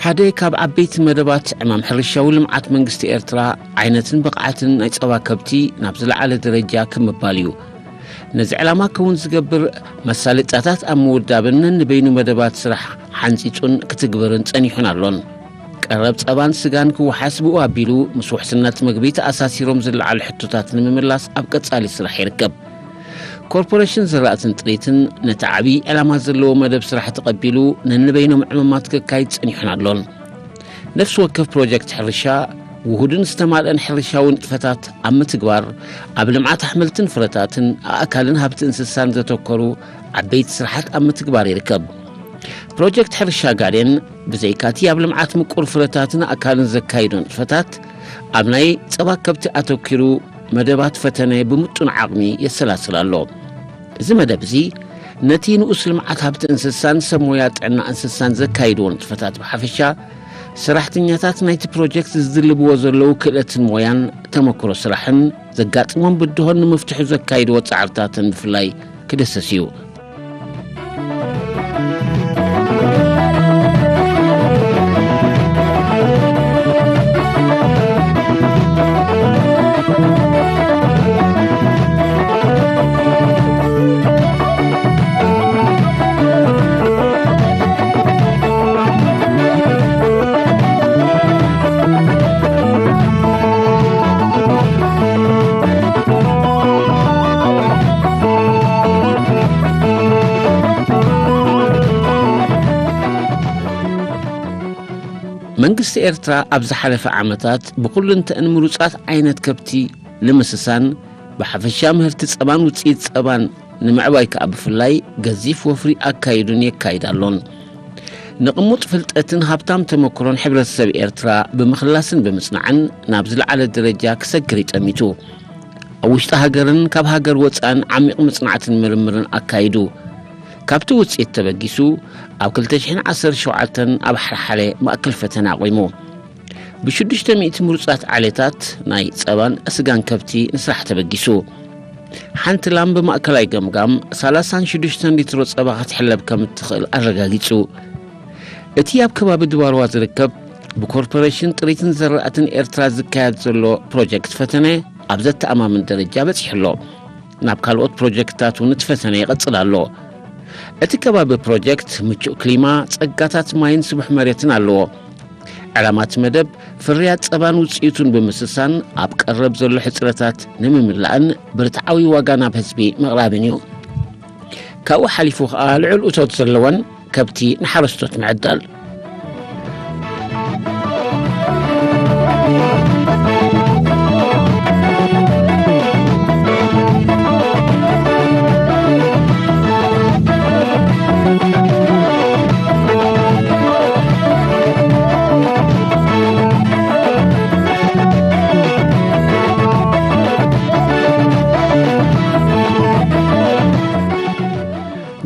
ሓደ ካብ ዓበይቲ መደባት ዕማም ሕርሻዊ ልምዓት መንግስቲ ኤርትራ፣ ዓይነትን ብቕዓትን ናይ ጸባ ከብቲ ናብ ዝለዓለ ደረጃ ክምባል እዩ። ነዚ ዕላማ ክውን ዝገብር መሳለጥያታት ኣብ ምውዳብን ነንበይኑ መደባት ስራሕ ሓንጺጹን ክትግበርን ጸኒሑን ኣሎን። ቀረብ ጸባን ስጋን ክወሓስ ብኡ ኣቢሉ ምስ ውሕስነት መግቢ ተኣሳሲሮም ዝለዓሉ ሕቶታት ንምምላስ ኣብ ቀጻሊ ስራሕ ይርከብ። ኮርፖሬሽን ዘራእትን ጥሪትን ነቲ ዓብዪ ዕላማ ዘለዎ መደብ ስራሕ ተቐቢሉ ነንበይኖም ዕማማት ከካይድ ጸኒሑን ኣሎን። ነፍሲ ወከፍ ፕሮጀክት ሕርሻ ውሁድን ዝተማልአን ሕርሻዊ ንጥፈታት ኣብ ምትግባር፣ ኣብ ልምዓት ኣሕምልትን ፍረታትን ኣእካልን ሃብቲ እንስሳን ዘተኮሩ ዓበይቲ ስራሓት ኣብ ምትግባር ይርከብ። ፕሮጀክት ሕርሻ ጋዴን ብዘይካቲ ኣብ ልምዓት ምቁር ፍረታትን ኣእካልን ዘካይዶ ንጥፈታት፣ ኣብ ናይ ጸባ ከብቲ ኣተኪሩ መደባት ፈተነ ብምጡን ዓቕሚ የሰላስል ኣሎ። እዚ መደብ እዚ ነቲ ንኡስ ልምዓት ሃብቲ እንስሳን ሰብ ሞያ ጥዕና እንስሳን ዘካይድዎ ንጥፈታት ብሓፈሻ፣ ሰራሕተኛታት ናይቲ ፕሮጀክት ዝድልብዎ ዘለዉ ክእለትን ሞያን ተመክሮ ስራሕን ዘጋጥሞም ብድሆን ንምፍትሑ ዘካይድዎ ጻዕርታትን ብፍላይ ክድህስስ እዩ። መንግስቲ ኤርትራ ኣብ ዝሓለፈ ዓመታት ብኩልንተእን ምሩጻት ዓይነት ከብቲ ንምስሳን፣ ብሓፈሻ ምህርቲ ጸባን ውጽኢት ጸባን ንምዕባይ ከኣ ብፍላይ ገዚፍ ወፍሪ ኣካይዱን የካይድ ኣሎን። ንቕሙጥ ፍልጠትን ሃብታም ተመክሮን ሕብረተሰብ ኤርትራ ብምኽላስን ብምጽናዕን ናብ ዝለዓለ ደረጃ ክሰግር እዩ ጠሚቱ። ኣብ ውሽጢ ሃገርን ካብ ሃገር ወጻእን ዓሚቕ መጽናዕትን ምርምርን ኣካይዱ። ካብቲ ውጽኢት ተበጊሱ፣ ኣብ ክልተ ሽሕን ዓሰርተ ሸውዓተን ኣብ ሓልሓለ ማእከል ፈተነ ኣቑሙ። ብሽዱሽተ ሚእቲ ምሩጻት ዓሌታት ናይ ጸባን ስጋን ከብቲ ንስራሕ ተበጊሱ። ሓንቲ ላም ብማእከላይ ገምጋም ሰላሳን ሽዱሽተን ሊትሮ ጸባ ክትሕለብ ከም እትኽእል ኣረጋጊጹ። እቲ ኣብ ከባቢ ድባርዋ ዝርከብ ብኮርፖሬሽን ጥሪትን ዘራእትን ኤርትራ ዝካየድ ዘሎ ፕሮጀክት ፈተነ ኣብ ዘተኣማምን ደረጃ በጺሑ ኣሎ። ናብ ካልኦት ፕሮጀክትታት እውን እቲ ፈተነ ይቐጽል ኣሎ። እቲ ከባቢ ፕሮጀክት ምቹእ ክሊማ፣ ጸጋታት ማይን ስቡሕ መሬትን ኣለዎ። ዕላማ እቲ መደብ ፍርያት ጸባን ውጽኢቱን ብምስሳን ኣብ ቀረብ ዘሎ ሕጽረታት ንምምላእን ብርትዓዊ ዋጋ ናብ ህዝቢ ምቕራብን እዩ። ካብኡ ሓሊፉ ከኣ ልዑል እቶት ዘለወን ከብቲ ንሓረስቶት ምዕዳል።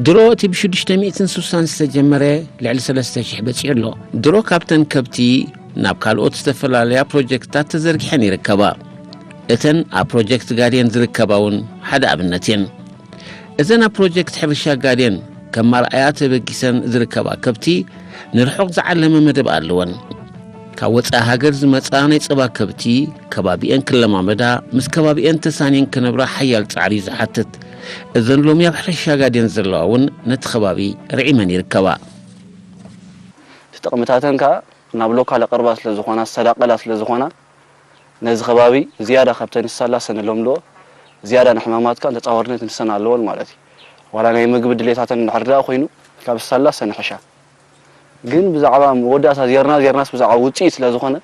ድሮ እቲ ብ ሽዱሽተ ሚእትን ስሳን ዝተጀመረ ልዕሊ ሰለስተ ሽሕ በጺሑ ኣሎ። ድሮ ካብተን ከብቲ ናብ ካልኦት ዝተፈላለያ ፕሮጀክትታት ተዘርጊሐን ይርከባ። እተን ኣብ ፕሮጀክት ጋዴን ዝርከባ እውን ሓደ ኣብነት እየን። እዘን ኣብ ፕሮጀክት ሕርሻ ጋዴን ከም ማርኣያ ተበጊሰን ዝርከባ ከብቲ ንርሑቕ ዝዓለመ መደብ ኣለወን። ካብ ወጻኢ ሃገር ዝመጻ ናይ ጸባ ከብቲ ከባቢኤን ክለማመዳ፣ ምስ ከባቢኤን ተሳንየን ክነብራ ሓያል ጻዕሪ እዩ ዝሓትት። እዘን ሎሚ ኣብ ሕርሻ ጋዴን ዘለዋ እውን ነቲ ከባቢ ርዒመን ይርከባ። እቲ ጥቕምታተን ከኣ ናብ ሎካል ኣቐርባ ስለ ዝኾና፣ ዝተዳቐላ ስለ ዝኾና፣ ነዚ ከባቢ ዝያዳ ካብተን እንስሳ ላሰን ለምልኦ፣ ዝያዳ ንሕማማት ከኣ ተጻዋርነት እንስሳን ኣለወን ማለት እዩ። ዋላ ናይ ምግቢ ድሌታተን እንድሕር ደኣ ኮይኑ፣ ካብ እንስሳ ላሰን ይሕሻ። ግን ብዛዕባ መወዳእታ ዜርና ዜርናስ ብዛዕባ ውጽኢት ስለ ዝኾነ፣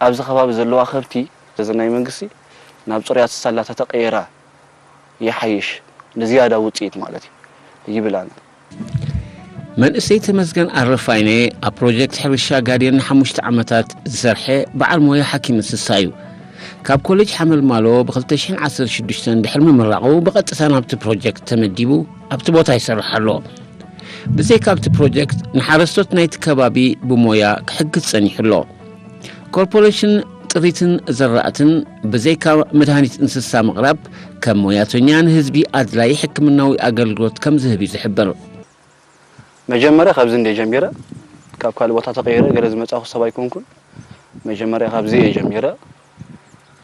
ኣብዚ ከባቢ ዘለዋ ከብቲ፣ እዚ ናይ መንግስቲ ናብ ጽሩያት እንስሳ ላተተቐየራ ይሓይሽ፣ ንዝያዳ ውጽኢት ማለት እዩ፣ ይብል ኣነ። መንእሰይ ተመስገን ኣረፋይነ ኣብ ፕሮጀክት ሕርሻ ጋዴን ንሓሙሽተ ዓመታት ዝሰርሐ በዓል ሞያ ሓኪም እንስሳ እዩ። ካብ ኮሌጅ ሓመልማሎ ብ ክልተ ሽሕን ዓሰርተ ሽዱሽተን ድሕሪ ምምራቑ ብቐጥታ ናብቲ ፕሮጀክት ተመዲቡ ኣብቲ ቦታ ይሰርሕ ኣሎ። ብዘይካ ኣብቲ ፕሮጀክት ንሓረስቶት ናይቲ ከባቢ ብሞያ ክሕግዝ ጸኒሑ ኣሎ። ኮርፖሬሽን ጥሪትን ዘራእትን ብዘይካ መድሃኒት እንስሳ ምቕራብ ከም ሞያተኛ ንህዝቢ ኣድላዪ ሕክምናዊ ኣገልግሎት ከም ዝህብ እዩ ዝሕብር። መጀመርያ ካብዚ እንደ ጀሚረ፣ ካብ ካልእ ቦታ ተቐይረ ገለ ዝመጻኹ ሰብ ኣይኮንኩን። መጀመርያ ካብዚ እየ ጀሚረ።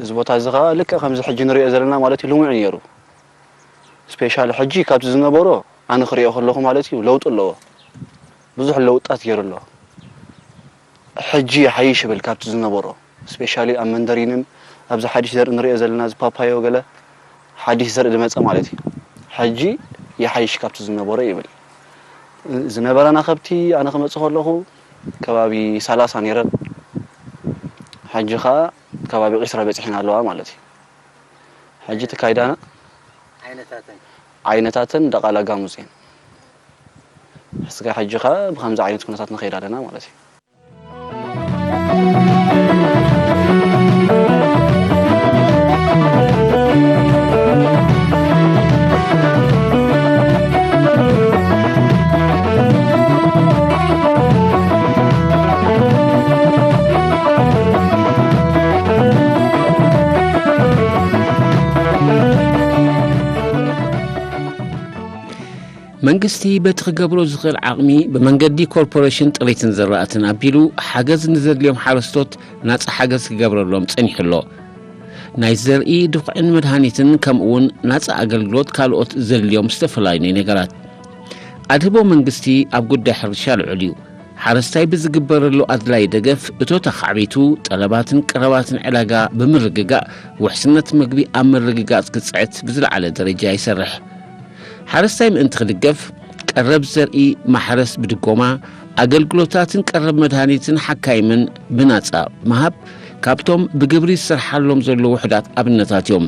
እዚ ቦታ እዚ ኸኣ ልክዕ ከምዚ ሕጂ ንሪኦ ዘለና ማለት እዩ ልሙዕ እዩ ነይሩ። ስፔሻሊ ሕጂ ካብቲ ዝነበሮ ኣነ ክሪኦ ከለኹ ማለት እዩ ለውጢ ኣለዎ። ብዙሕ ለውጥታት ገይሩ ኣሎ። ሕጂ ይሓይሽ ይብል ካብቲ ዝነበሮ። ስፔሻሊ ኣብ መንደሪንን ኣብዚ ሓድሽ ዘርኢ ንሪኦ ዘለና እዚ ፓፓዮ ገለ ሓድሽ ዘርኢ ዝመጸ ማለት እዩ። ሕጂ ይሓይሽ ካብቲ ዝነበሮ ይብል። ዝነበራና ከብቲ ኣነ ክመጽእ ከለኹ ከባቢ ሰላሳ ነይረን። ሕጂ ኸኣ ከባቢ ዕስራ በጺሐን ኣለዋ ማለት እዩ። ሕጂ እቲ ካይዳና ዓይነታተን? ዓይነታተን ደቓላ ጋሙዝ እየን። እስከ ሕጂ ኸኣ ብኸምዚ ዓይነት ኩነታት ንኸይድ ኣለና ማለት እዩ። መንግስቲ በቲ ክገብሮ ዝኽእል ዓቕሚ ብመንገዲ ኮርፖሬሽን ጥሪትን ዘራእትን ኣቢሉ ሓገዝ ንዘድልዮም ሓረስቶት ናጻ ሓገዝ ክገብረሎም ጸኒሑ ኣሎ። ናይ ዘርኢ፣ ድኹዕን መድሃኒትን ከምኡ እውን ናጻ ኣገልግሎት ካልኦት ዘድልዮም ዝተፈላለዩ ነገራት። ኣድህቦ መንግስቲ ኣብ ጉዳይ ሕርሻ ልዑል እዩ። ሓረስታይ ብዝግበረሉ ኣድላዪ ደገፍ እቶት ኣኻዕቢቱ፣ ጠለባትን ቀረባትን ዕዳጋ ብምርግጋእ ውሕስነት ምግቢ ኣብ ምርግጋጽ ክጽዕት ብዝለዓለ ደረጃ ይሰርሕ። ሓረስታይ ምእንቲ ክድገፍ፣ ቀረብ ዘርኢ ማሕረስ ብድጎማ፣ ኣገልግሎታትን ቀረብ መድሃኒትን ሓካይምን ብናጻ ምሃብ ካብቶም ብግብሪ ዝሰርሓሎም ዘለዉ ውሑዳት ኣብነታት እዮም።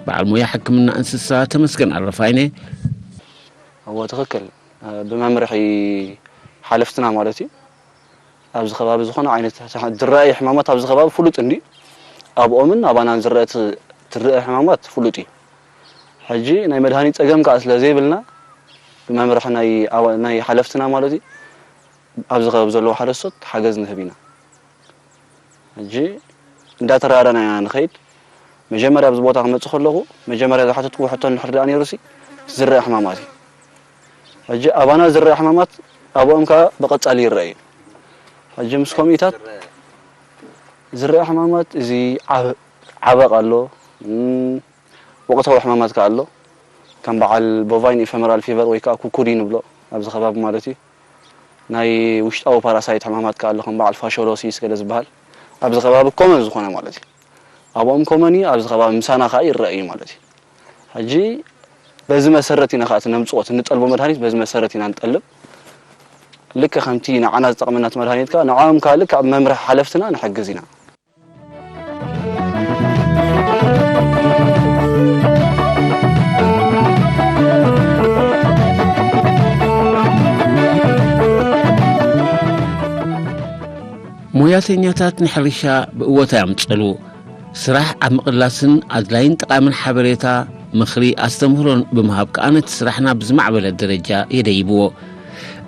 በዓል ሞያ ሕክምና እንስሳ ተመስገን ኣረፋይነ። እዎ፣ ትኽክል። ብመምርሒ ሓለፍትና ማለት እዩ። ኣብዚ ከባቢ ዝኾነ ዓይነት ዝረኣይ ሕማማት ኣብዚ ከባቢ ፍሉጥ እንዲ ኣብኦምን ኣባናን ዝረአ ት-፣ ትረአ ሕማማት ፍሉጥ እዩ። ሕጂ ናይ መድሃኒት ጸገም ከኣ ስለ ዘይብልና ብመምርሒ ናይ ኣባ-፣ ናይ ሓለፍትና ማለት እዩ ኣብዚ ከባቢ ዘለዉ ሓረስቶት ሓገዝ ንህብ ኢና። ሕጂ እንዳተረዳዳና ኢና ንኸይድ። መጀመርያ ኣብዚ ቦታ ክመጽእ ከለኹ መጀመርያ ዝሓተትኩዎ ሕቶ እንድሕር ደኣ ነይሩሲ ዝረአ ሕማማት እዩ። ሕጂ ኣባና ዝረአ ሕማማት ኣብኦም ከኣ ብቐጻሊ ይረአ እዩ። ሕጂ ምስ ኮሚታት ዝረአ ሕማማት እዚ ዓብ-፣ ዓበቕ ኣሎ፣ እም፣ ወቕታዊ ሕማማት ከኣ ኣሎ። ከም በዓል ቦቫይን ኢፈመራል ፊቨር ወይ ከኣ ኩኩዲ ንብሎ ኣብዚ ከባቢ ማለት እዩ። ናይ ውሽጣዊ ፓራሳይት ሕማማት ከኣ ኣሎ፣ ከም በዓል ፋሾሎሲስ ገለ ዝበሃል። ኣብዚ ከባቢ ኮመን ዝኾነ ማለት እዩ። ኣብኦም ኮመን እዩ፣ ኣብዚ ከባቢ ምሳና ከኣ ይረአ እዩ ማለት እዩ። ሕጂ በዚ መሰረት ኢና ከኣ እቲ ነምጽኦ፣ እቲ ንጠልቦ መድሃኒት በዚ መሰረት ኢና ንጠልብ። ልክዕ ከምቲ ንዓና ዝጠቕመና እቲ መድሃኒት ከኣ ንዕኦም ከኣ ልክዕ ኣብ መምርሒ ሓለፍትና ንሕግዝ ኢና። ሞያተኛታት ንሕርሻ ብእወታ የምጽሉ። ስራሕ ኣብ ምቕላስን ኣድላይን ጠቓምን ሓበሬታ፣ ምኽሪ፣ ኣስተምህሮን ብምሃብ ከኣ ነቲ ስራሕና ብዝማዕበለ ደረጃ የደይብዎ።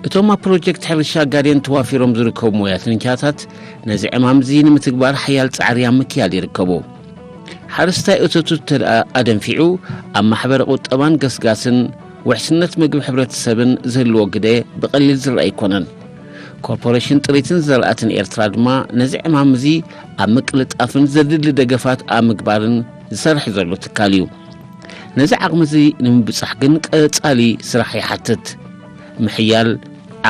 እቶም ኣብ ፕሮጀክት ሕርሻ ጋዴን ተዋፊሮም ዝርከቡ ሞያተኛታት ነዚ ዕማም እዚ ንምትግባር ሓያል ጻዕሪ ኣብ ምክያድ ይርከቡ። ሓረስታይ እቶቱ እንተ ደኣ ኣደንፊዑ፣ ኣብ ማሕበረ ቁጠባን ገስጋስን ውሕስነት ምግቢ ሕብረተሰብን ዝህልዎ ግደ ብቐሊል ዝረኣ ኣይኮነን። ኮርፖሬሽን ጥሪትን ዘራእትን ኤርትራ ድማ ነዚ ዕማም እዚ ኣብ ምቅልጣፍን ዘድሊ ደገፋት ኣብ ምግባርን ዝሰርሕ ዘሎ ትካል እዩ። ነዚ ዓቕሚ እዚ ንምብጻሕ ግን ቀጻሊ ስራሕ ይሓትት። ምሕያል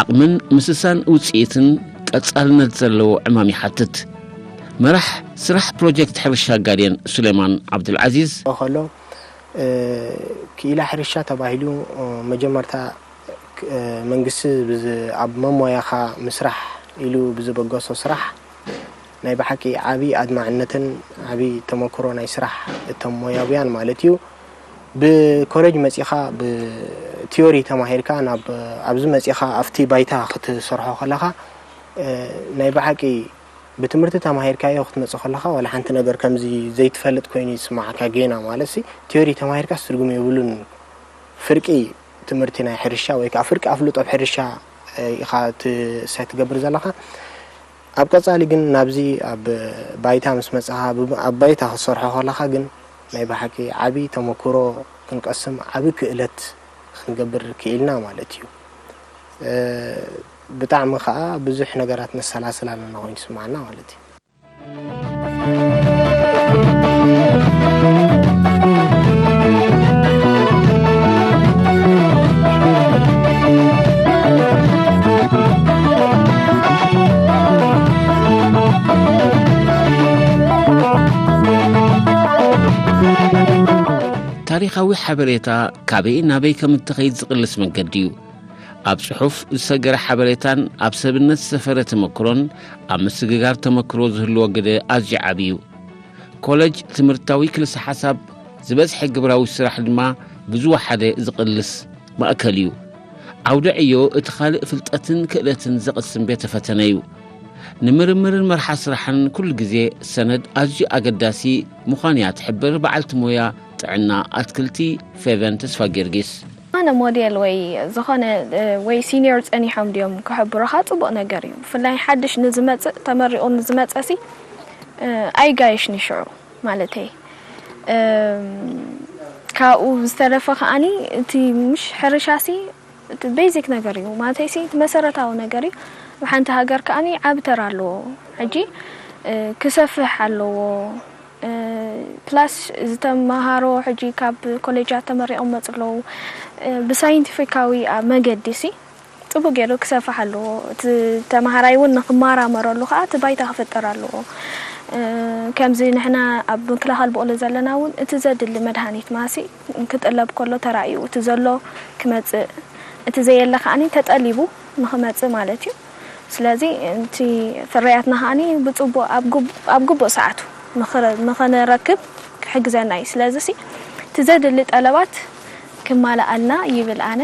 ዓቕምን ምስሳን ውጽኢትን ቀጻልነት ዘለዎ ዕማም ይሓትት። መራሕ ስራሕ ፕሮጀክት ሕርሻ ጋዴን ሱሌማን ዓብዱልዓዚዝ፣ ከሎ፣ እ፣ ክኢላ ሕርሻ ተባሂሉ፣ እ፣ መጀመርታ፣ እ፣ መንግስቲ ብዝ-፣ ኣብ መሞያኻ ምስራሕ ኢሉ ብዝበገሶ ስራሕ ናይ ብሓቂ ዓቢ ኣድማዕነትን ዓቢ ተመክሮ ናይ ስራሕ እቶም ሞያውያን ማለት እዩ። ብኮሌጅ መጺኻ ብቲዮሪ ተማሂርካ ናብ ኣብዚ መጺኻ ኣብቲ ባይታ ክትሰርሖ ከለኻ፣ እ፣ ናይ ብሓቂ ብትምህርቲ ተማሂርካዮ ክትመጽእ ከለኻ ዋላ ሓንቲ ነገር ከምዚ ዘይትፈልጥ ኮይኑ ይስምዓካ። ጌና ማለት ሲ ቲዮሪ ተማሂርካስ ትርጉም የብሉን። ፍርቂ ትምህርቲ ናይ ሕርሻ ወይ ከኣ ፍርቂ ኣፍልጦ ኣብ ሕርሻ፣ እ፣ ኢኻ ትሳይ ትገብር ዘለኻ። ኣብ ቀጻሊ ግን ናብዚ ኣብ ባይታ ምስ መጻኻ፣ ብ-፣ ኣብ ባይታ ክትሰርሖ ከለኻ ግን ናይ ብሓቂ ዓቢ ተመክሮ ክንቀስም፣ ዓቢ ክእለት ክንገብር ክኢልና ማለት እዩ። እ፣ ብጣዕሚ ከኣ ብዙሕ ነገራት ነሰላስል ኣለና ኮይኑ ይስምዓና ማለት እዩ። ታሪኻዊ ሓበሬታ ካበይ ናበይ ከም እትኸይድ ዝቕልስ መንገዲ እዩ። ኣብ ጽሑፍ ዝሰገረ ሓበሬታን ኣብ ሰብነት ዝሰፈረ ተመክሮን ኣብ ምስግጋር ተመክሮ ዝህልዎ ግደ ኣዝዩ ዓቢ እዩ። ኮለጅ ትምህርታዊ ክልሰ ሓሳብ ዝበዝሐ ግብራዊ ስራሕ ድማ ብዝወሓደ ዝቕልስ ማእከል እዩ። ዓውደ ዕዮ እቲ ካልእ ፍልጠትን ክእለትን ዘቕስም ቤተ ፈተነ እዩ። ንምርምርን መርሓ ስራሕን ኩሉ ግዜ ሰነድ ኣዝዩ ኣገዳሲ ምዃኑ እያ ትሕብር በዓልቲ ሞያ ጥዕና ኣትክልቲ ፌቨን ተስፋ ጊዮርጊስ። ዝኾነ ሞዴል ወይ ዝኾነ፣ እ፣ ወይ ሲኒየር ጸኒሖም ድዮም ክሕብሩኻ ጽቡቕ ነገር እዩ። ብፍላይ ሓድሽ ንዝመጽእ፣ ተመሪቑ ንዝመጸ ሲ፣ እ፣ ኣይጋየሽን እዩ ሽዑ ማለተይ። እም፣ ካብኡ ዝተረፈ ከኣኒ እቲ ምሽ ሕርሻ ሲ እቲ ቤዚክ ነገር እዩ ማለተይ ሲ እቲ መሰረታዊ ነገር እዩ። ኣብ ሓንቲ ሃገር ከኣኒ ዓቢ ተራ ኣለዎ። ሕጂ፣ እ፣ ክሰፍሕ ኣለዎ። እ፣ ፕላስ ዝተመሃሮ ሕጂ ካብ ኮሌጃት ተመሪቖም መጽ ኣለዉ። እ፣ ብሳይንቲፊካዊ ኣብ መገዲ ሲ ጽቡቅ ገይሩ ክሰፍሕ ኣለዎ። እቲ ተማሃራይ እውን ንክመራመረሉ ከዓ እቲ ባይታ ክፍጠር ኣለዎ። እ፣ ከምዚ ንሕና ኣብ ምክልኻል ብቕሉ ዘለና እውን እቲ ዘድሊ መድሃኒት ማሲ ክጥለብ ከሎ ተራእዩ እቲ ዘሎ ክመጽእ፣ እቲ ዘየለ ከዓኒ ተጠሊቡ ንክመጽእ ማለት እዩ። ስለዚ እቲ ፍርያትና ከዓኒ ብጽቡቅ ኣብ ግቡ-፣ ኣብ ግቡእ ሰዓቱ ንክረ-፣ ንክንረክብ ክሕግዘና እዩ። ስለዚ ሲ እቲ ዘድሊ ጠለባት ክማልኣልና ይብል ኣነ።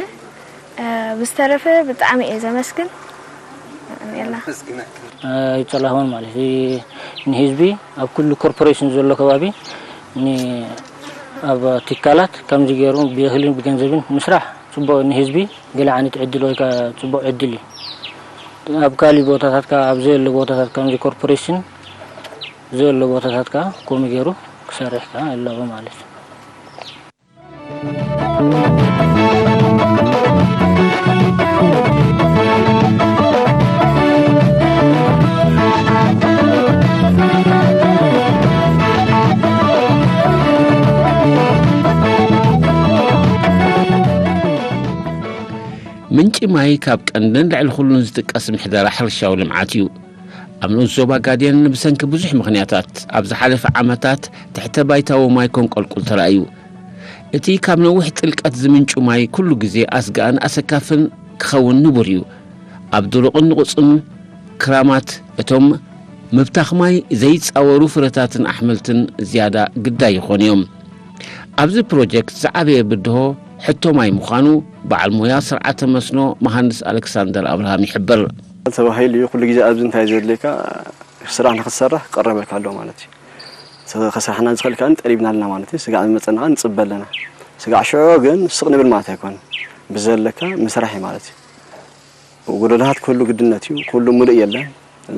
እ፣ ብዝተረፈ ብጣዕሚ እየ ዘመስግን። የላ። ኣይጸላእኹን ማለት እዩ። ንህዝቢ ኣብ ኩሉ ኮርፖሬሽን ዘሎ ከባቢ ን-፣ ኣብ ትካላት ከምዚ ገይሩ ብእኽልን ብገንዘብን ምስራሕ ጽቡቕ ንህዝቢ ገለ ዓይነት ዕድል ወይ ከኣ ጽቡቕ ዕድል እዩ። ኣብ ካሊእ ቦታታት ከኣ ኣብ ዘየለ ቦታታት ከምዚ ኮርፖሬሽን ዘየለ ቦታታት ከኣ ከምኡ ገይሩ ክሰርሕ ከኣ ኣለዎ ማለት እዩ። ምንጪ ማይ ካብ ቀንድን ልዕሊ ኩሉን ዝጥቀስ ምሕደራ ሕርሻዊ ልምዓት እዩ። ኣብ ንኡስ ዞባ ጋዴን ብሰንኪ ብዙሕ ምኽንያታት ኣብ ዝሓለፈ ዓመታት ትሕተ ባይታዊ ማይ ከንቆልቁል ተራእዩ። እቲ ካብ ነዊሕ ጥልቀት ዝምንጩ ማይ ኩሉ ግዜ ኣስጋእን ኣሰካፍን ክኸውን ንቡር እዩ። ኣብ ድሩቕን ንቑጽን ክራማት እቶም ምብታኽ ማይ ዘይጻወሩ ፍረታትን ኣሕምልትን ዝያዳ ግዳይ ይኾኑ እዮም። ኣብዚ ፕሮጀክት ዝዓበየ ብድሆ ሕቶ ማይ ምዃኑ በዓል ሞያ ስርዓተ መስኖ መሃንድስ ኣሌክሳንደር ኣብርሃም ይሕብር። ተባሂሉ እዩ። ኩሉ ግዜ ኣብዚ እንታይ ዘድልየካ ስራሕ ንክትሰርሕ ክቀረበልካ ኣለዎ ማለት እዩ። ስ-፣ ከስራሕና ዝኽእል ከኣ ጠሊብና ኣለና ማለት እዩ። ስጋዕ ዝመጸና ከኣ ንጽበ ኣለና። ስጋዕ ሽዑ ግን ስቕ ንብል ማለት ኣይኮነን። ብዘለካ ምስራሕ እዩ ማለት እዩ። ጎደሎታት ክህሉ ግድነት እዩ። ኩሉ ምሉእ የለን።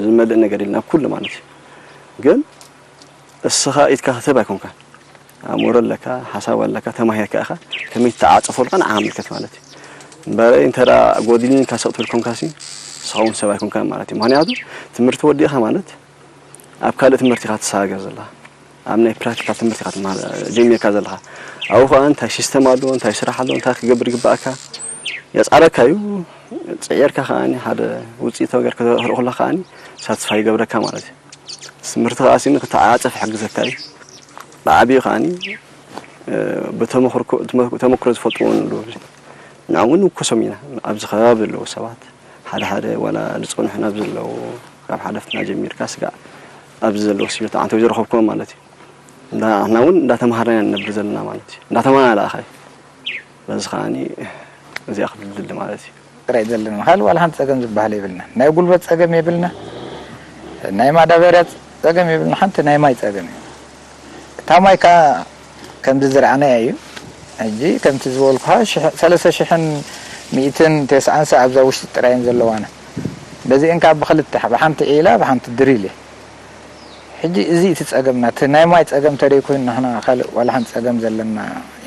ዝመልእ ነገር የለን ኣብ ኩሉ ማለት እዩ። ግን እስኻ ኢድካ ክትህብ ኣይኮንካን። ኣእምሮ ኣለካ፣ ሓሳብ ኣለካ፣ ተማሂርካ ኢኻ። ከመይ ትተዓጸፎ ኣለካ ንዓኻ ምልከት ማለት እዩ። እምበረ እንተ ደኣ ጎዲልኒ ኢልካ ስቕ ትብል ኮንካሲ፣ ንስኻ እውን ሰብ ኣይኮንካን ማለት እዩ። ምኽንያቱ ትምህርቲ ወዲእካ ማለት ኣብ ካልእ ትምህርቲ ኢኻ ትሰጋገር ዘለኻ። ኣብ ናይ ፕራክቲካል ትምህርቲ ኢኻ ትመሃር፣ ጀሚርካ ዘለኻ። ኣብኡ ከኣ እንታይ ሲስተም ኣሎ፣ እንታይ ስራሕ ኣሎ፣ እንታይ ክገብር ይግባኣካ፣ የጻረካ እዩ። ጽዒርካ ከኣ ሓደ ውጽኢታዊ ነገር ከተርኢ ከለኻ ከኣ ሳትስፋይ ይገብረካ ማለት እዩ። ትምህርቲ ከኣ ሲኒ ክትዓጸፍ ይሕግዘካ እዩ። ብዓቢኡ ከኣ፣ እ፣ ብተመክርኮ-፣ ተመ-፣ ተመክሮ ዝፈልጥዎ እውን ኣለዉ። ንዕኦም እውን ንውከሶም ኢና። ኣብዚ ከባቢ ዘለዉ ሰባት፣ ሓደ ሓደ ዋላ ዝጸንሑና ኣብዚ ዘለዉ፣ ካብ ሓለፍትና ጀሚርካ ስጋዕ ኣብዚ ዘለዉ ስዮት ዓንተው ዝረኸብክዎም ማለት እዩ። እንዳ-፣ ንሕና እውን እንዳተማሃርና ኢና ንነብር ዘለና ማለት እዩ። እንዳተማሃርና ለኣኻ እዩ። በዚ ከኣኒ እዚኣ ክብል ዝደሊ ማለት እዩ። ጥራይ ዘለና። ካልእ ዋላ ሓንቲ ጸገም ዝበሃል የብልና። ናይ ጉልበት ጸገም የብልና። ናይ ማዳበርያ ጸገም የብልና። ሓንቲ ናይ ማይ ጸገም እዩ። እታ ማይ ከኣ ከምዚ ዝረኣናያ እዩ። ሕጂ ከምቲ ዝበልኩኻ ሽሕ-፣ ሰለስተ ሽሕን ሚእትን ተስዓን ሰ ኣብዛ ውሽጢ ጥራይ እየን ዘለዋና። በዚአን ከኣ ብኽልተ፣ ብሓንቲ ዒላ፣ ብሓንቲ ድሪል እየ። ሕጂ እዚ እቲ ጸገምና፣ እቲ ናይ ማይ ጸገም ተደይኮይኑ ንሕና ካልእ ዋላ ሓንቲ ጸገም ዘለና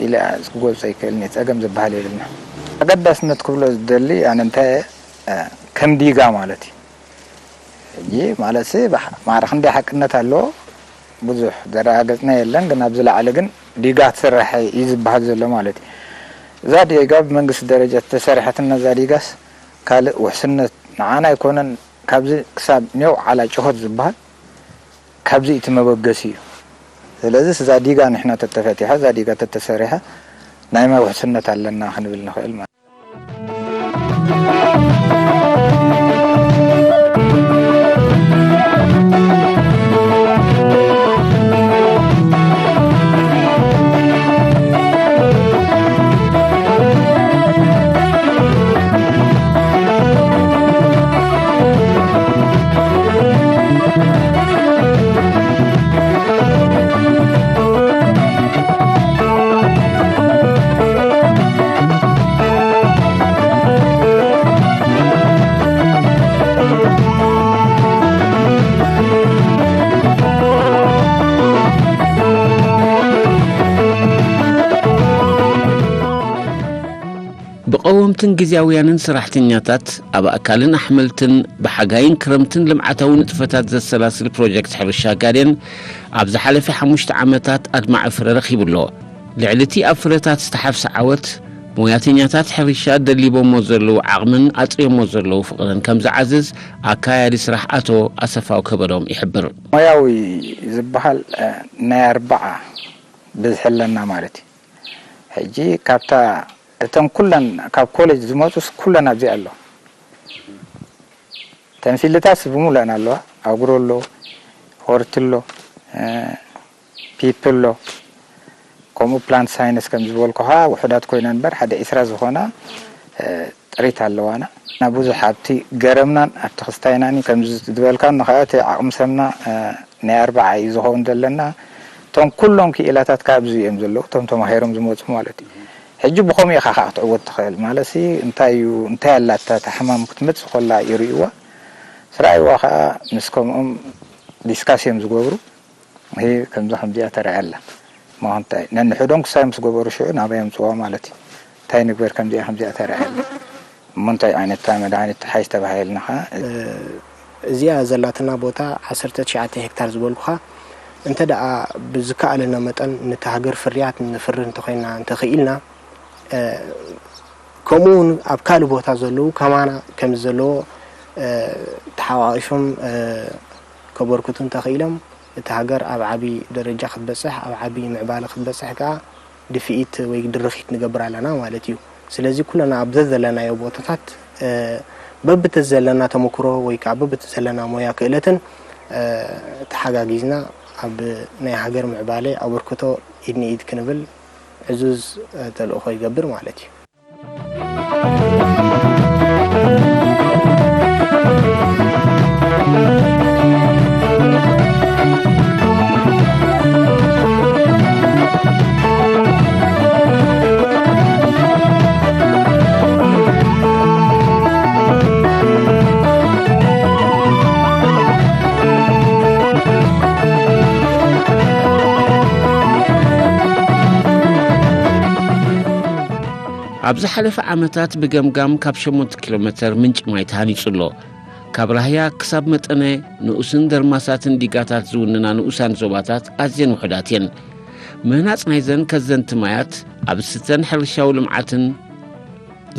ኢለ ክገልጾ ኣይክእልን እየ። ጸገም ዝበሃል የብልና። ኣገዳስነት ክብሎ ዝደሊ ኣነ እንታይ፣ እ፣ ከም ዲጋ ማለት እዩ። ሕጂ ማለትሲ ብሓ-፣ ማዕረ ክንደይ ሓቅነት ኣለዎ ብዙሕ ዘረጋገጽና የለን፣ ግን ኣብዚ ላዕሊ ግን ዲጋ ትስራሕ እዩ ዝበሃል ዘሎ ማለት እዩ። እዛ ዲጋ ብመንግስቲ ደረጃ ዝተሰርሐትና እዛ ዲጋስ ካልእ ውሕስነት ንዓና ኣይኮነን፣ ካብዚ ክሳብ ኔው ዓላ ጭሆት ዝበሃል ካብዚ እቲ መበገሲ እዩ። ስለዚ እዛ ዲጋ ንሕና ተተፈቲሓ፣ እዛ ዲጋ ተተሰሪሐ ናይ ማይ ውሕስነት ኣለና ክንብል ንኽእል ማለት እዩ። ብቐወምትን ግዝያውያንን ሰራሕተኛታት፣ ኣብ ኣእካልን ኣሕምልትን፣ ብሓጋይን ክረምትን ልምዓታዊ ንጥፈታት ዘሰላስል ፕሮጀክት ሕርሻ ጋዴን፣ ኣብ ዝሓለፈ ሓሙሽተ ዓመታት ኣድማዒ ፍረ ረኺቡ ኣሎ። ልዕሊ እቲ ኣብ ፍረታት ዝተሓፍሰ ዓወት፣ ሞያተኛታት ሕርሻ ደሊቦሞ ዘለዉ ዓቕምን ኣጥርዮሞ ዘለዉ ፍቕርን ከም ዝዓዝዝ፣ ኣካያዲ ስራሕ ኣቶ ኣሰፋው ከበዶም ይሕብር። ሞያዊ ዝበሃል፣ እ፣ ናይ ኣርባዓ ብዝሒ ኣለና ማለት እዩ። ሕጂ ካብታ፣ እተን ኩለን ካብ ኮሌጅ ዝመጹስ ኩለን ኣብዚኣ ኣለዋ። ተን ፊልድታትስ ብምሉኣን ኣለዋ። ኣግሮ ኣሎ፣ ሆርቲ ኣሎ፣ እ፣ ፒፕ ኣሎ፣ ከምኡ ፕላንት ሳይንስ ከም ዝበልኩኻ ውሑዳት ኮይና እምበር ሓደ ዒስራ ዝኾና፣ እ፣ ጥሪት ኣለዋና። እና ብዙሕ ኣብቲ ገረምናን ኣብቲ ክስታይናን እዩ። ከምዚ ዝበልካ ንኸኣ እቲ ዓቕሚ ሰብና፣ እ፣ ናይ ኣርባዓ እዩ ዝኸውን ዘለና። እቶም ኩሎም ክኢላታት ካብዚ እዮም ዘለዉ፣ እቶም ተማሂሮም ዝመጹ ማለት እዩ። ሕጂ ብኸምኡ ኢኻ ከዓ ክትዕወት ትኽእል። ማለትሲ እንታይ እዩ፣ እንታይ ኣላ እታ፣ እታ ሕማም ክትመጽእ ከላ ይርእይዋ። ምስ ረኣይዋ ከዓ ምስ ከምኦም ዲስካስ እዮም ዝገብሩ። ይሄ ከምዚ ከምዚኣ ተረኣያ ኣላ። እሞ እንታይ ነንሕዶም ክሳይ ምስ ገበሩ ሽዑ ናበይ ኣምጽዋ ማለት እዩ። እንታይ ንግበር ከምዚኣ ከምዚኣ ተረኣያ ኣላ። እሞ እንታይ ዓይነት መድሃኒት ትሓይሽ ተባሂልና ከዓ እዚኣ ዘላትና ቦታ ዓሰርተ ትሽዓተ ሄክታር ዝበልኩኻ፣ እንተ ደኣ ብዝከኣለና መጠን ነታ ሃገር ፍርያት ነፍሪ እንተኾይንና፣ እንተኽኢልና፣ እ፣ ከምኡ እውን ኣብ ካልእ ቦታ ዘለዉ ከማና ከም ዘለዎ ተሓቋቒፎም ከበርክቱ እንተኽኢሎም፣ እቲ ሃገር ኣብ ዓብዪ ደረጃ ክትበፅሕ፣ ኣብ ዓብዪ ምዕባለ ክትበፅሕ ከዓ ድፍኢት ወይ ድርኺት ንገብር ኣለና ማለት እዩ። ስለዚ ኩለና ኣብ ዘዘለናዮ ቦታታት በብቲ ዘለና ተመክሮ ወይ ከዓ በብቲ ዘለና ሞያ ክእለትን ተሓጋጊዝና ኣብ ናይ ሃገር ምዕባለ ኣበርክቶ ኢድ ንኢድ ክንብል ዕዙዝ ተልእኾ ይገብር ማለት እዩ። ኣብ ዝሓለፈ ዓመታት ብገምጋም ካብ ሸሞንተ ኪሎ ሜተር ምንጪ ማይ ተሃኒጹ ኣሎ። ካብ ራህያ ክሳብ መጠነ ንኡስን ደርማሳትን ዲጋታት ዝውንና ንኡሳን ዞባታት ኣዝየን ውሑዳት እየን። ምህናጽ ናይዘን ከዘንቲ ማያት ኣብ ስተን ሕርሻዊ ልምዓትን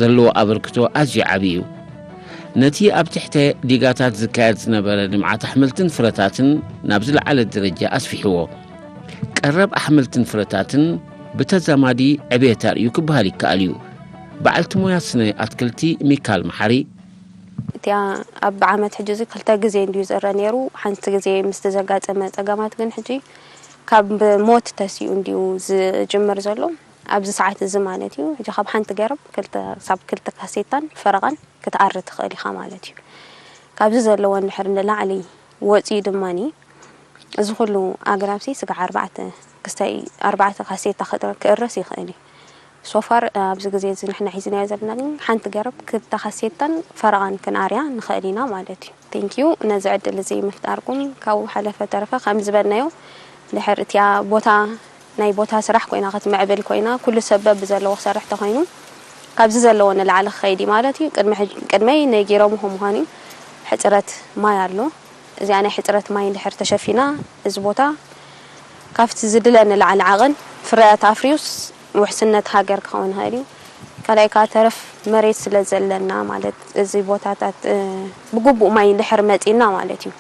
ዘለዎ ኣበርክቶ ኣዝዩ ዓቢ እዩ። ነቲ ኣብ ትሕተ ዲጋታት ዝካየድ ዝነበረ ልምዓት ኣሕምልትን ፍረታትን ናብ ዝለዓለ ደረጃ ኣስፊሕዎ። ቀረብ ኣሕምልትን ፍረታትን ብተዛማዲ ዕብየት ኣርእዩ ክበሃል ይከኣል እዩ። በዓልቲ ሞያ ስነ ኣትክልቲ ሚካል መሓሪ፣ እቲኣ ኣብ ዓመት ሕጂ እዚ ክልተ ግዜ እንድዩ ዝእረ ነይሩ። ሓንቲ ግዜ ምስቲ ዘጋጠመ ጸገማት ግን ሕጂ ካብ ሞት ተሲኡ እንድዩ ዝጅምር ዘሎ። ኣብዚ ሰዓት እዚ ማለት እዩ። ሕጂ ካብ ሓንቲ ገረብ ክልተ ክሳብ ክልተ ካሴታን ፈረቓን ክትኣሪ ትኽእል ኢኻ ማለት እዩ። ካብዚ ዘለዎ እንድሕር ንላዕሊ ወጺኡ ድማኒ እዚ ኩሉ ኣግራብሲ ስጋዕ ኣርባዕተ ክስታይ ኣርባዕተ ካሴታ ክእረስ ይኽእል እዩ። ሶፋር ኣብዚ ግዜ እዚ ንሕና ሒዝናዮ ዘለና ግን ሓንቲ ገረብ ክልተ ካሴታን ፈረቓን ክንኣርያ ንኽእል ኢና ማለት እዩ። ቴንኪዩ ነዚ ዕድል እዚ ምፍጣርኩም። ካብኡ ሓለፈ ተረፈ ከም ዝበልናዮ ድሕር እቲኣ ቦታ ናይ ቦታ ስራሕ ኮይና ክትምዕብል ኮይና ኩሉ ሰብ በብዘለዎ ክሰርሕ ተኾይኑ ካብዚ ዘለዎ ንላዕሊ ክኸይድ እዩ ማለት እዩ። ቅድሚ ሕጅ- ቅድመይ ነጊሮምኹም ምዃኑ እዩ። ሕፅረት ማይ ኣሎ። እዚኣ ናይ ሕፅረት ማይ እንድሕር ተሸፊና እዚ ቦታ ካብቲ ዝድለ ንላዕሊ ዓቐን ፍርያት ኣፍርዩስ ውሕስነት ሃገር ክኸውን ይኽእል እዩ። ካልኣይ ከዓ ተረፍ መሬት ስለ ዘለና ማለት እዚ ቦታታት ብግቡእ ማይ እንድሕር መፂና ማለት እዩ።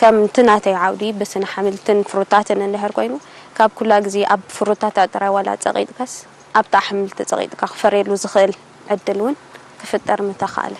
ከምቲ ናተይ ዓውዲ ብስነ ሓምልትን ፍሩታትን እንድሕር ኮይኑ ካብ ኩላ ግዜ ኣብ ፍሩታታ ጥራይ ዋላ ፀቒጥካስ ኣብቲ ኣሕምልቲ ፀቒጥካ ክፈርየሉ ዝኽእል ዕድል እውን ክፍጠር ምተኻእለ።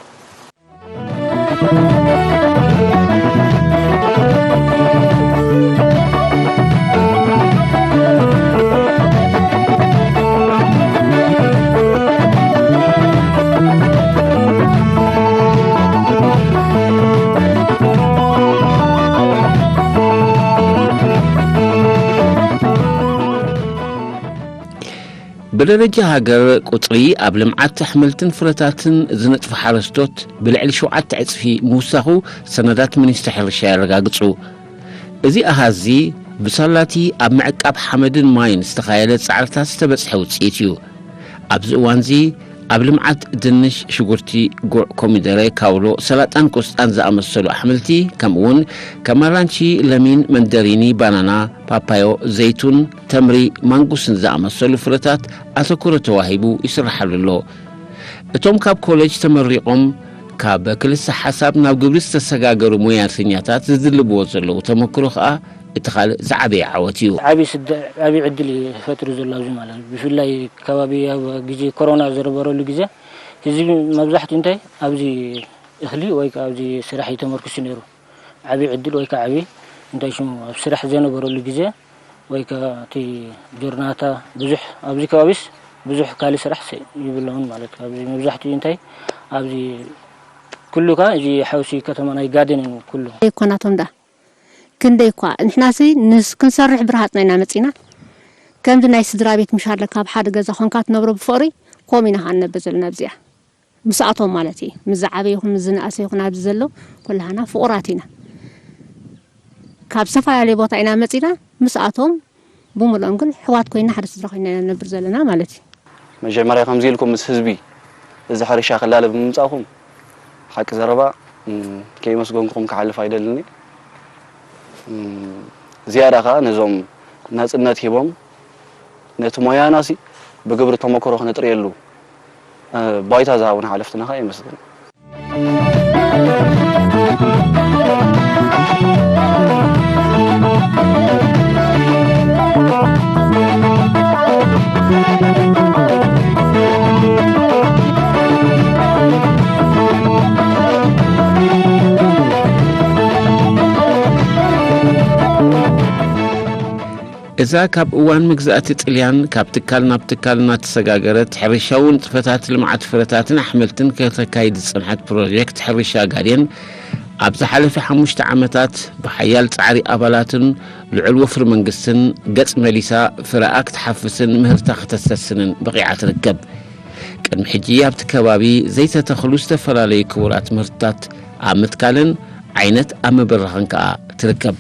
ብደረጃ ሃገር ቁጽሪ ኣብ ልምዓት ኣሕምልትን ፍረታትን ዝነጥፉ ሓረስቶት ብልዕሊ ሸውዓተ ዕጽፊ ምውሳኹ ሰነዳት ሚኒስትሪ ሕርሻ የረጋግጹ። እዚ ኣሃዝዚ ብሳላቲ ኣብ ምዕቃብ ሓመድን ማይን ዝተኻየደ ጻዕርታት ዝተበጽሐ ውጽኢት እዩ። ኣብዚ እዋንዚ ኣብ ልምዓት ድንሽ፣ ሽጉርቲ፣ ጉዕ፣ ኮሚደረ፣ ካውሎ፣ ሰላጣን ቆስጣን ዝኣመሰሉ ኣሕምልቲ ከምኡውን ከም ኣራንሺ፣ ለሚን፣ መንደሪኒ፣ ባናና፣ ፓፓዮ፣ ዘይቱን፣ ተምሪ፣ ማንጉስን ዝኣመሰሉ ፍረታት ኣተኩሮ ተዋሂቡ ይስርሓሉ ኣሎ። እቶም ካብ ኮሌጅ ተመሪቖም ካብ ክልሰ ሓሳብ ናብ ግብሪ ዝተሰጋገሩ ሞያተኛታት ዝድልብዎ ዘለዉ ተመክሮ ከኣ እቲ ካልእ ዝዓበየ ዓወት እዩ። ዓቢ ስደ- ዓቢ ዕድል እዩ ፈጢሩ ዘሎ ኣብዚ ማለት እዩ። ብፍላይ ከባቢ ኣብ ግዜ ኮሮና ዝነበረሉ ግዜ ህዝቢ መብዛሕትኡ እንታይ ኣብዚ እኽሊ ወይ ከዓ ኣብዚ ስራሕ እዩ ተመርኩሱ ነይሩ። ዓቢ ዕድል ወይ ከዓ ዓቢ እንታይ ሽሙ ኣብ ስራሕ ዘነበረሉ ግዜ ወይ ከዓ እቲ ጆርናታ ብዙሕ ኣብዚ ከባቢስ ብዙሕ ካልእ ስራሕ የብሎምን ማለት እዩ። ኣብዚ መብዛሕትኡ እንታይ ኣብዚ ኩሉ ከዓ እዚ ሓውሲ ከተማ ናይ ጋደን እዩ ኩሉ። ኣይኮናቶም ደኣ ክንደይ እኳ ንሕናሲ ንስ ክንሰርሕ ብረሃፅና ኢና መፂና። ከምዚ ናይ ስድራ ቤት ምሽ ኣለካ ኣብ ሓደ ገዛ ኮንካ ትነብሮ ብፍቕሪ ከምኡ ኢና ከዓ ንነብር ዘለና ኣብዚኣ ምስኣቶም ማለት እዩ። ምስ ዝዓበየ ይኹን ምስ ዝነኣሰ ይኹን ኣብዚ ዘሎ ኩላህና ፍቑራት ኢና። ካብ ዝተፈላለየ ቦታ ኢና መፂና ምስኣቶም ብምልኦም ግን ኣሕዋት ኮይና ሓደ ስድራ ኮይና ኢና ንነብር ዘለና ማለት እዩ። መጀመርያ ከምዚ ኢልኩም ምስ ህዝቢ እዚ ሕርሻ ክላለ ብምምፃእኹም ሓቂ ዘረባ ከየመስገንኩኹም ክሓልፍ ኣይደልን እየ። ዝያዳ ከዓ ነዞም ናፅነት ሂቦም ነቲ ሞያናሲ ብግብሪ ተመክሮ ክነጥርየሉ ባይታ ዝሃቡና ሓለፍትና ከኣ የመስግን። እዛ ካብ እዋን መግዛእቲ ጥልያን ካብ ትካል ናብ ትካል እናተሰጋገረት፣ ሕርሻዊ ንጥፈታት ልምዓት ፍረታትን ኣሕምልትን ከተካይድ ዝጸንሐት ፕሮጀክት ሕርሻ ጋዴን፣ ኣብ ዝሓለፈ ሓሙሽተ ዓመታት ብሓያል ጻዕሪ ኣባላትን ልዑል ወፍሪ መንግስትን ገጽ መሊሳ፣ ፍረኣ ክትሓፍስን ምህርታ ክተሰስንን በቒዓ ትርከብ። ቅድሚ ሕጂ ኣብቲ ከባቢ ዘይተተኽሉ ዝተፈላለዩ ክቡራት ምህርትታት ኣብ ምትካልን ዓይነት ኣብ ምብራኽን ከኣ ትርከብ።